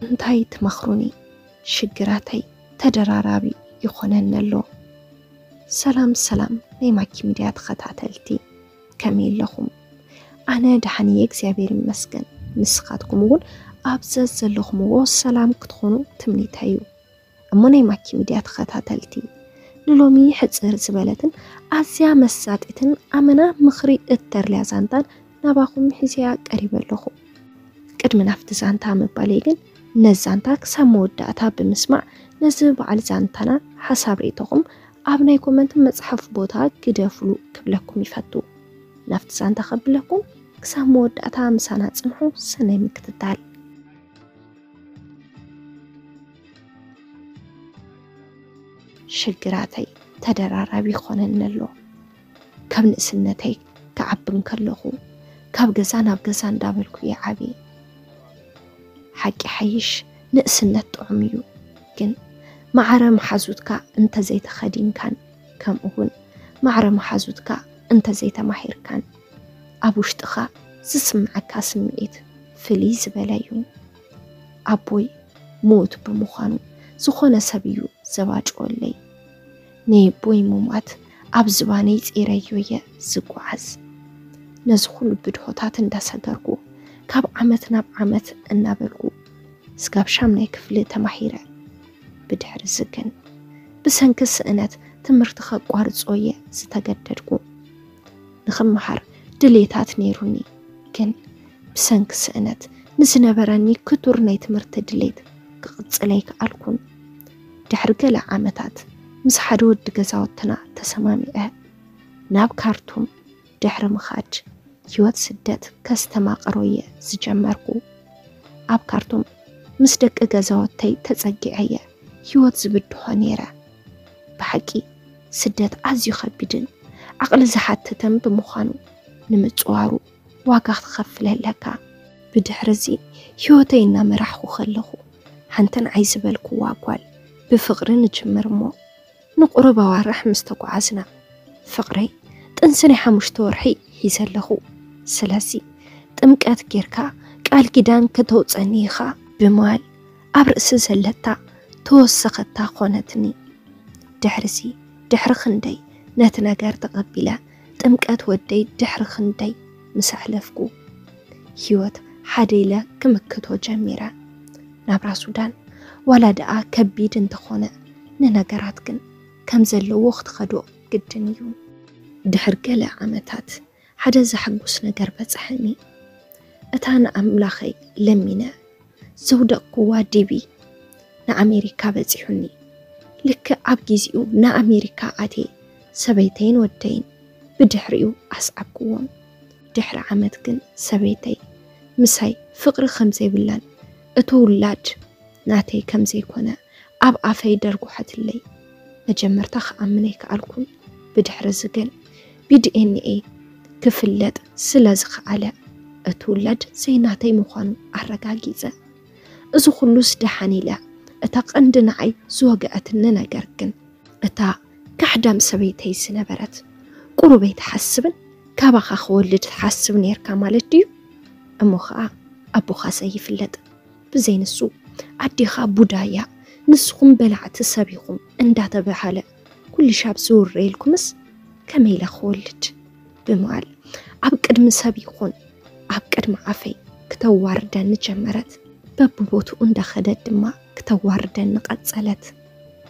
እንታይ ትመኽሩኒ? ሽግራተይ ተደራራቢ ይኾነኒ ኣሎ። ሰላም ሰላም ናይ ማኪ ሚድያ ተኸታተልቲ፣ ከመይ ኣለኹም? ኣነ ደሓን እየ እግዚኣብሔር ይመስገን። ንስኻትኩም እውን ኣብ ዘዘለኹምዎ ሰላም ክትኾኑ ትምኒተይ እዩ። እሞ ናይ ማኪ ሚድያ ተኸታተልቲ፣ ንሎሚ ሕፅር ዝበለትን ኣዝያ መሳጢትን ኣመና ምኽሪ እተርልያ ዛንታን ናባኹም ሒዘያ ቀሪበ ኣለኹ። ቅድሚ ናብቲ ዛንታ ምባለይ ግን፣ ነዚ ዛንታ ክሳብ መወዳእታ ብምስማዕ፣ ነዚ በዓል ዛንታና ሓሳብ ርእይቶኹም ኣብ ናይ ኮመንት መፅሓፍ ቦታ ግደፍሉ ክብለኩም ይፈቱ። ናብቲ ዛንታ ከብለኩም፣ ክሳብ መወዳእታ ምሳና ፅንሑ። ሰናይ ምክትታል። ሽግራተይ ተደራራቢ ይኾነኒ ኣሎ። ካብ ንእስነተይ ክዓቢ እንከለኹ፣ ካብ ገዛ ናብ ገዛ እንዳበልኩ እየ ዓብየ። ሓቂ ሓይሽ ንእስነት ጥዑም እዩ፣ ግን ማዕረ መሓዙትካ እንተዘይተኸዲንካን፣ ከምኡ እውን ማዕረ መሓዙትካ እንተዘይተማሂርካን፣ ኣብ ውሽጥኻ ዝስምዓካ ስምዒት ፍልይ ዝበለ እዩ። ኣቦይ ምዉት ብምዃኑ፣ ዝኾነ ሰብ እዩ ዘባጭወለይ። ነየቦይ ምሟት ኣብ ዝባነይ ጸይረዮ እየ ዝጓዓዝ። ነዚ ኩሉ ብድሆታት እንዳሰገርኩ፣ ካብ ዓመት ናብ ዓመት እናበልኩ፣ ስጋብ ሻምናይ ክፍሊ ተማሂረ። ብድሕሪ እዚ ግን፣ ብሰንኪ ስእነት ትምህርቲ ከቋርጾ እየ ዝተገደድኩ። ንኽመሃር ድሌታት ነይሩኒ፣ ግን ብሰንኪ ስእነት ንዝነበረኒ ክቱር ናይ ትምህርቲ ድሌት ክቕጽል ኣይከኣልኩን። ድሕሪ ገለ ዓመታት፣ ምስ ሓደ ወዲ ገዛውትና ተሰማሚዐ፣ ናብ ካርቱም ድሕሪ ምኻድ፣ ህይወት ስደት ከስተማቕሮ እየ ዝጀመርኩ። ኣብ ካርቱም ምስ ደቂ ገዛውተይ ተጸጊዐ እየ ህይወት ዝብድሆ ነይረ። ብሓቂ፣ ስደት ኣዝዩ ከቢድን ዓቕሊ ዝሓትትን ብምዃኑ፣ ንምጽዋሩ ዋጋ ክትኸፍል ኣለካ። ብድሕሪ እዚ፣ ህይወተይ እናመራሕኩ ከለኹ፣ ሓንቲ ንዓይ ዝበልክዋ ጓል ብፍቕሪ ንጅምር እሞ፣ ንቑሩብ ኣዋርሕ ምስ ተጓዓዝና፣ ፍቕረይ፣ ጥንሲ ናይ ሓሙሽተ ወርሒ ሒዘ ኣለኹ። ስለዚ፣ ጥምቀት ጌርካ ቃል ኪዳን ከተውፀኒ ኢኻ ብምባል፣ ኣብ ርእሲ ዘለታ ተወሰኸታ ኾነትኒ። ድሕርዚ፣ ድሕሪ ክንደይ ነቲ ነገር ተቐቢለ፣ ጥምቀት ወደይ ድሕሪ ክንደይ ምስ ኣሕለፍኩ፣ ህይወት ሓደ ኢለ ክምክቶ ጀሚረ። ናብራ ሱዳን ዋላ ደኣ ከቢድ እንተኾነ፣ ንነገራት ግን ከም ዘለዎ ክትኸዶ ግድን እዩ። ድሕሪ ገለ ዓመታት፣ ሓደ ዘሐጉስ ነገር በጽሐኒ። እታ ንኣምላኸይ ለሚነ ዘውደቕክዋ ዲቪ ንኣሜሪካ በጺሑኒ። ልክዕ ኣብ ግዜኡ ንኣሜሪካ ኣትየ፣ ሰበይተይን ወደይን ብድሕሪኡ ኣስዓብክዎም። ድሕሪ ዓመት ግን ሰበይተይ ምሳይ ፍቕሪ ከም ዘይብላን እቲ ውላድ ናተይ ከም ዘይኮነ ኣብ ኣፈይ ደርጉሐትለይ። መጀመርታ ክኣምን ኣይከኣልኩን። ብድሕሪ እዚ ግን ብዲኤንኤ ክፍለጥ ስለ ዝኸኣለ፣ እቲ ውላድ ዘይናተይ ምዃኑ ኣረጋጊጸ። እዚ ኩሉስ ደሓን ኢለ፣ እታ ቀንዲ ንዓይ ዝወግዐትኒ ነገር ግን፣ እታ ካሕዳም ሰበይተይ ዝነበረት፣ ቁሩበይ ትሓስብን ካባኻ ክወልድ ትሓስብ ነይርካ ማለት ድዩ? እሞ ኸኣ ኣቦኻ ዘይፍለጥ፣ ብዘይ ንሱ ኣዴኻ ቡዳ እያ፣ ንስኹም በላዕቲ ሰብ ኢኹም እንዳተባሃለ ኩሉ ሻብ ዝውረየልኩምስ፣ ከመይ ኢለ ክወልድ? ብምባል ኣብ ቅድሚ ሰብ ይኹን ኣብ ቅድሚ ኣፈይ ክተዋርደኒ ጀመረት። በብቦትኡ እንዳኸደት ድማ ክተዋርደኒ ቀጸለት።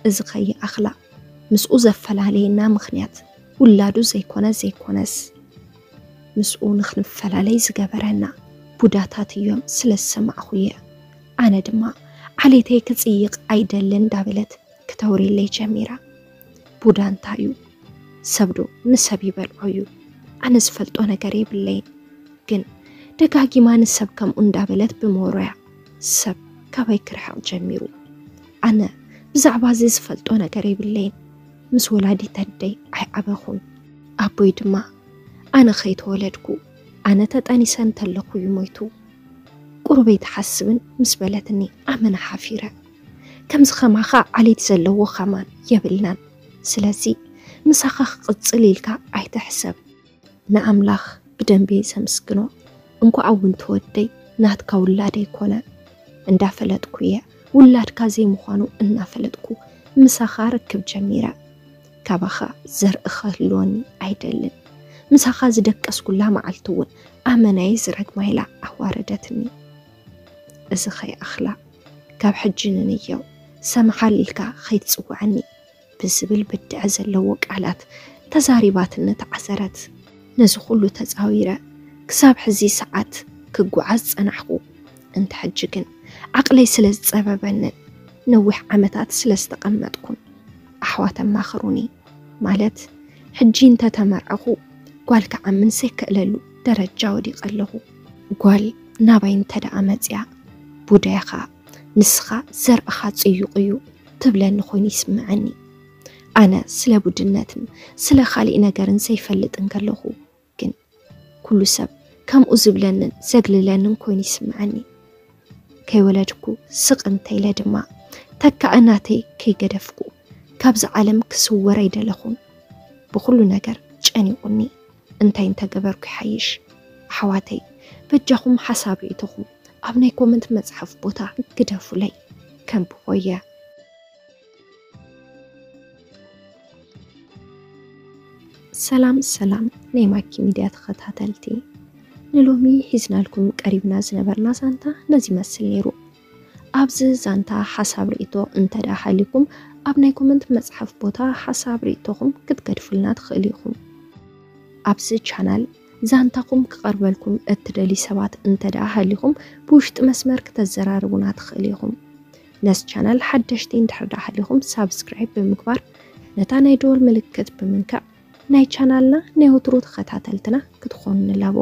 እዚ ከይኣኽላ፣ ምስኡ ዘፈላለየና ምኽንያት ውላዱ ዘይኮነ ዘይኮነስ፣ ምስኡ ንኽንፈላለይ ዝገበረና ቡዳታት እዮም ስለ ዝሰማዕኹ እየ። ኣነ ድማ፣ ዓሌተይ ክጽይቕ ኣይደልን እንዳበለት ክተውሬለይ ጀሚራ። ቡዳ እንታይ እዩ? ሰብ ዶ ንሰብ ይበልዖ እዩ? ኣነ ዝፈልጦ ነገር የብለይን። ግን ደጋጊማ ንሰብ ከምኡ እንዳበለት ብምውራያ፣ ሰብ ካባይ ክርሕቕ ጀሚሩ። ኣነ ብዛዕባ እዚ ዝፈልጦ ነገር የብለይን። ምስ ወላዲት ኣደይ ኣይዓበኹን። ኣቦይ ድማ፣ ኣነ ከይተወለድኩ፣ ኣነ ተጠኒሰ እንተለኹ እዩ ሞይቱ። ቁሩበይ ትሓስብን ምስ በለትኒ፣ ኣመና ሓፊረ። ከምዚ ከማኻ ዓሌት ዘለዎ ከማን የብልናን። ስለዚ ምሳኻ ክቕጽል ኢልካ ኣይትሕሰብ። ንኣምላኽ ብደንቢ እየ ዘምስግኖ። እንኳዕ እውን ተወደይ ናትካ ውላደይ ኮነ። እንዳፈለጥኩ እየ ውላድካ ዘይምዃኑ እናፈለጥኩ ምሳኻ ርክብ ጀሚረ። ካባኻ ዘርኢ ክህልወኒ ኣይደልን። ምሳኻ ዝደቀስኩላ መዓልቲ እውን ኣመናይ ዝረግማ ኢላ ኣዋረደትኒ። እዚ ከይኣኽላ ካብ ሕጂ ንንየው ሰምሓል ኢልካ ከይትጽውዐኒ ብዝብል ብድዐ ዘለዎ ቃላት ተዛሪባትኒ ተዓሰረት። ነዚ ኩሉ ተጻዊረ ክሳብ ሕዚ ሰዓት ክጓዓዝ ጸናሕኩ። እንተ ሕጂ ግን ዓቕለይ ስለ ዝጸበበንን ነዊሕ ዓመታት ስለ ዝተቐመጥኩን ኣሕዋት ኣማኽሩኒ። ማለት ሕጂ እንተ ተመርዐኹ ጓል ክዓምን ዘይክእለሉ ደረጃ ወዲቐ ኣለኹ። ጓል ናባይ እንተ ደኣ መጺኣ ቡዳይኻ ንስኻ ዘርእኻ ጽዩቕ እዩ ትብለኒ ኮይኑ ይስምዐኒ። ኣነ ስለ ቡድነትን ስለ ካሊእ ነገርን ዘይፈልጥ እንከለኹ ግን ኩሉ ሰብ ከምኡ ዝብለንን ዘግልለንን ኮይኑ ይስምዐኒ። ከይወለድኩ ስቕ እንተይለ ድማ ተካእ ናተይ ከይገደፍኩ ካብዚ ዓለም ክስወር ኣይደለኹን። ብኹሉ ነገር ጨኒቑኒ። እንታይ እንተገበርኩ ይሓይሽ? ኣሕዋተይ በጃኹም ሓሳብ ርእይቶኹም ኣብ ናይ ኮመንት መጽሓፍ ቦታ ግደፉለይ። ከንብቦ እየ። ሰላም ሰላም ናይ ማኪ ሚድያ ተኸታተልቲ፣ ንሎሚ ሒዝናልኩም ቀሪብና ዝነበርና ዛንታ ነዚ ይመስል ነይሩ። ኣብዚ ዛንታ ሓሳብ ርእይቶ እንተ ደኣ ሃልዩኩም ኣብ ናይ ኮመንት መጽሓፍ ቦታ ሓሳብ ርእይቶኹም ክትገድፉልና ትኽእሉ ኢኹም። ኣብዚ ቻናል ዛንታኹም ክቐርበልኩም እትደልዩ ሰባት እንተ ደኣ ሃሊኹም ብውሽጢ መስመር ክተዘራርቡና ትኽእሉ ኢኹም። ነዚ ቻናል ሓደሽቲ እንድሕር ደኣ ሃሊኹም ሳብስክራይብ ብምግባር ነታ ናይ ደወል ምልክት ብምንካእ ናይ ቻናልና ናይ ወትሩ ተኸታተልትና ክትኾኑ ንላቦ።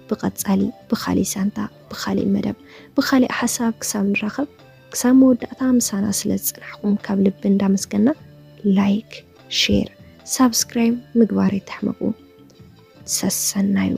ብቐጻሊ ብኻሊእ ዛንታ፣ ብኻሊእ መደብ፣ ብኻሊእ ሓሳብ ክሳብ ንራኸብ ክሳብ መወዳእታ ምሳና ስለ ዝጸናሕኩም ካብ ልቢ እንዳመስገና ላይክ፣ ሼር፣ ሳብስክራይብ ምግባር ኣይትሕመቑ። ሰሰናዩ።